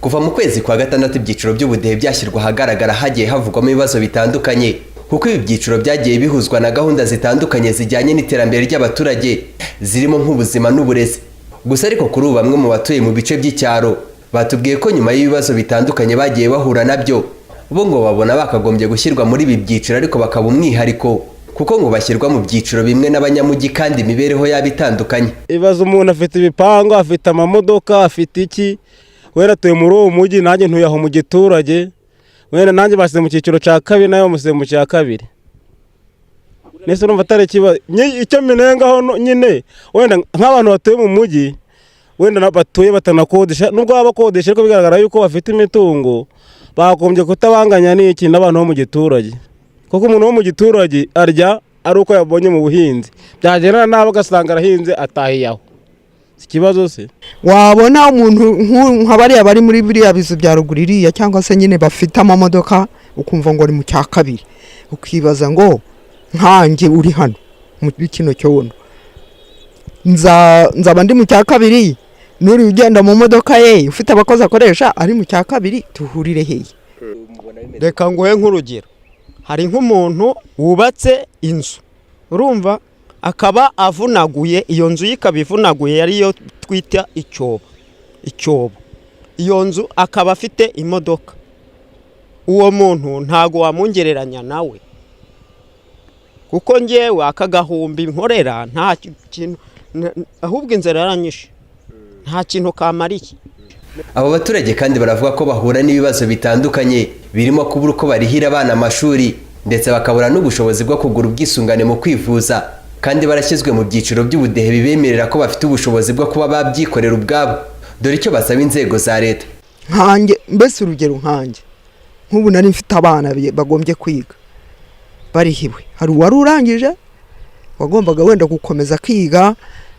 Kuva mu kwezi kwa gatandatu ibyiciro by'ubudehe byashyirwa ahagaragara, hagiye havugwamo ibibazo bitandukanye, kuko ibi byiciro byagiye bihuzwa na gahunda zitandukanye zijyanye n'iterambere ry'abaturage, zirimo nk'ubuzima n'uburezi. Gusa ariko kuri ubu bamwe mu batuye mu bice by'icyaro batubwiye ko nyuma y'ibibazo bitandukanye bagiye bahura nabyo, bo ngo babona bakagombye gushyirwa muri ibi byiciro ariko bakaba umwihariko, kuko ngo bashyirwa mu byiciro bimwe n'abanyamujyi kandi imibereho yabo itandukanye. Ibaza umuntu afite ibipangu, afite amamodoka, afite iki, wenda atuye muri uwo mujyi, nanjye ntuye aho mu giturage, wenda nanjye bashyize mu cyiciro cya kabiri, nawe bamushyize mu cya kabiri. Nese urumva atari ikibazo? Icyo mbinengaho nyine, wenda nk'abantu batuye mu mujyi, wenda batuye batanakodesha, nubwo baba bakodesha ariko bigaragara yuko bafite imitungo, bagombye kutabanganya n'iki n'abantu bo mu giturage, kuko umuntu wo mu giturage arya ari uko yabonye mu buhinzi, byagendana nabi ugasanga arahinze atahiye aho. Si ikibazo se? Wabona umuntu nka bariya bari muri biriya bizu bya ruguru iriya, cyangwa se nyine bafite amamodoka, ukumva ngo ni mu cya kabiri, ukibaza ngo nkanjye uri hano muri kino cyondo nzaba ndi mu cya kabiri, n'uri ugenda mu modoka ye ufite abakozi akoresha ari mu cya kabiri, tuhurire hehe? Reka nguhe nk'urugero: hari nk'umuntu wubatse inzu, urumva, akaba avunaguye, iyo nzu ye ikaba ivunaguye, ariyo twita icyobo. Icyobo, iyo nzu, akaba afite imodoka. Uwo muntu ntago wamungereranya nawe, kuko ngewe aka gahumbi nkorera nta kintu, ahubwo inzara yaranyishe, nta kintu kamariye. Abo baturage kandi baravuga ko bahura n'ibibazo bitandukanye, birimo kubura uko barihira abana amashuri, ndetse bakabura n'ubushobozi bwo kugura ubwisungane mu kwivuza, kandi barashyizwe mu byiciro by'ubudehe bibemerera ko bafite ubushobozi bwo kuba babyikorera ubwabo. Dore icyo basaba inzego za leta. Nkanjye mbese, urugero nkanjye nk'ubu nari mfite abana bagombye kwiga barihiwe. Hari uwari urangije wagombaga wenda gukomeza akiga,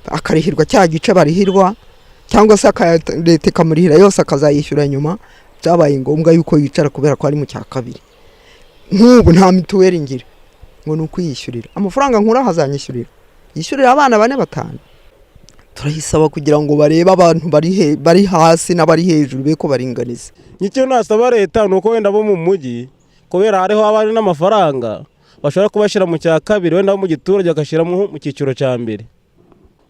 akarihirwa cya gice barihirwa, cyangwa se leta ikamurihira yose akazayishyura nyuma. Byabaye ngombwa yuko yicara kubera ko ari mu cya kabiri. Nk'ubu nta mituweli ngira, ngo ni ukwiyishyurira. Amafaranga nkura hazanyishyurira yishyurira abana bane, batanu? Turayisaba kugira ngo barebe abantu bari hasi n'abari hejuru, be ko baringaniza. Icyo nasaba leta ni uko wenda bo mu mujyi, kubera hariho haba hari n'amafaranga, bashobora kubashyira mu cya kabiri, wenda bo mu giturage bagashyiramo mu cyiciro cya mbere.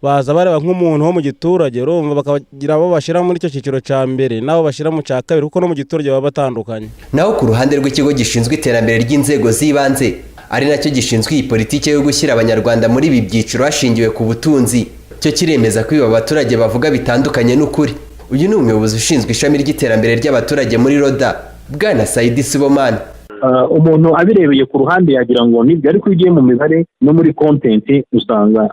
Baza bareba nk'umuntu wo mu giturage, urumva, bakagira abo bashyira muri icyo cyiciro cya mbere n'abo bashyira mu cya kabiri, kuko no mu giturage baba batandukanye. Naho ku ruhande rw'ikigo gishinzwe iterambere ry'inzego z'ibanze, ari nacyo gishinzwe iyi politiki yo gushyira Abanyarwanda muri ibi byiciro hashingiwe ku butunzi, cyo kiremeza ko ibi abaturage bavuga bitandukanye n'ukuri. Uyu ni umuyobozi ushinzwe ishami ry'iterambere ry'abaturage muri RODA, bwana Saidi Sibomana. Umuntu abirebeye ku ruhande yagira ngo nibyo, ariko iyo ugiye mu mibare no muri content usanga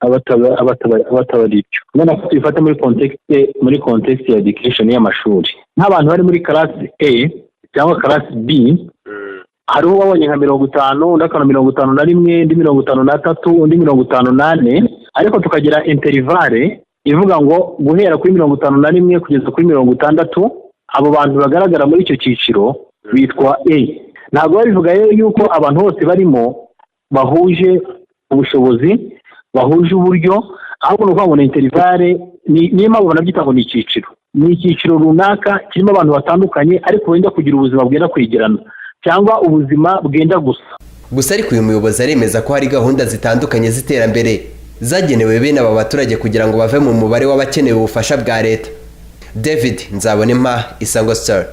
abataba ari ibyo. Ubona ko tubifata muri context ya education, y'amashuri, nk'abantu bari muri class A cyangwa class B, hariho uwabonye nka 50, undi akabona 51, undi 53, undi 54, ariko tukagira interval ivuga ngo guhera kuri 51 kugeza kuri 60, abo bantu bagaragara muri icyo cyiciro bitwa A. Ntabwo babivuga rero yuko abantu bose barimo bahuje ubushobozi, bahuje uburyo, ahubwo ni ukuvuga ngo ni interval. Niyo mpamvu banabyita ngo ni icyiciro, ni icyiciro runaka kirimo abantu batandukanye ariko benda kugira ubuzima bwenda kwegerana cyangwa ubuzima bwenda gusa. Gusa ariko uyu muyobozi aremeza ko hari gahunda zitandukanye z'iterambere zagenewe bene aba baturage kugira ngo bave mu mubare w'abakeneye ubufasha bwa leta. David Nzabonimpa, Isango Star.